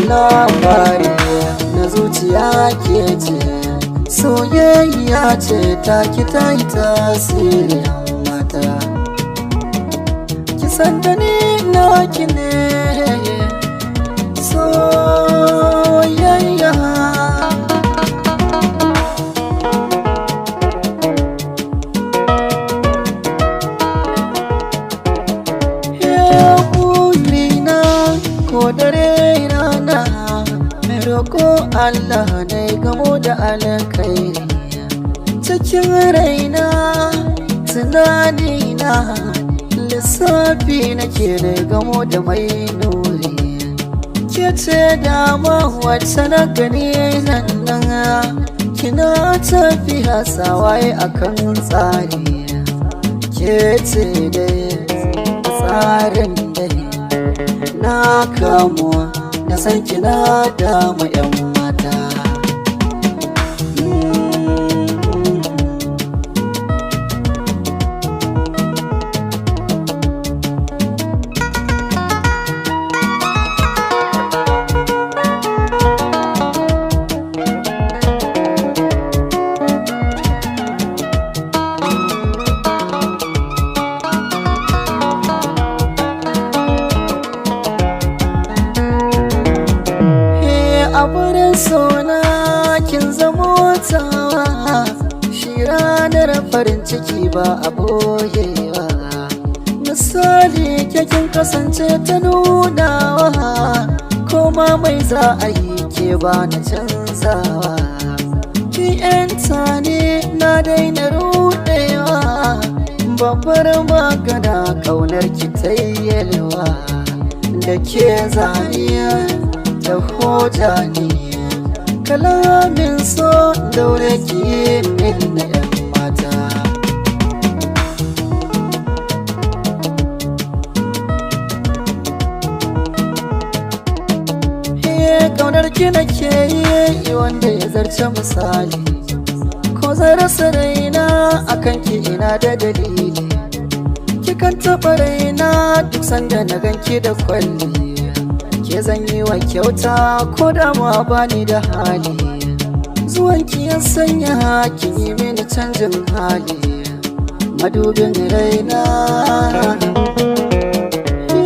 Labari na zuciya ke ce, soyayya ce ta ki ta yi tasiri mata. Ki san da ni naki ne, soyayya. Burina ko dare rana mai roƙo Allah na gamo da alkhairi cikin raina, tunanina, lissafi nake da gamo da mai nuri. Ke ce dama wacce na gani nan nan, kina tafiya sawaye akan tsari. Ke ce dai tsarin dai na kamu na san kina damu 'yan mata. A wurin sona kin zamo tawa, shi ranar farin ciki ba a boyewa. Misali ke kin kasance ta nunawa, koma mai za a yi ke ba na canzawa. Ki 'yanta ne na daina rudewa, babbar magana kaunar ki tayyelwa. Da ke zaniya da hoja ne, kalamin so daure ki min na 'yan mata. Kaunar ki nake yi wanda ya zarce misali, ko zan rasa raina akan ki ina da dalili. Kikan taɓa raina duk sanda na ganki da kwalli, ke zan yi wa kyauta ko da ma bani da hali. Zuwanki ya sanya kin yi mini canjin hali, madubin raina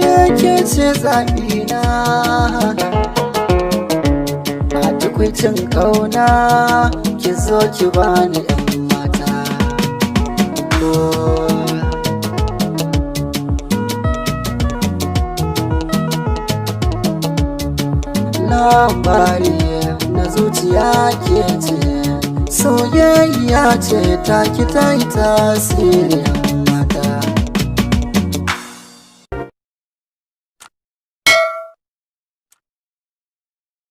yake ce zaɓina. A tukwicin ƙauna ki zo ki bani 'yan mata. Oh. Labari na zuciya ke ce, soyayya ce ta ki ta yi tasiri.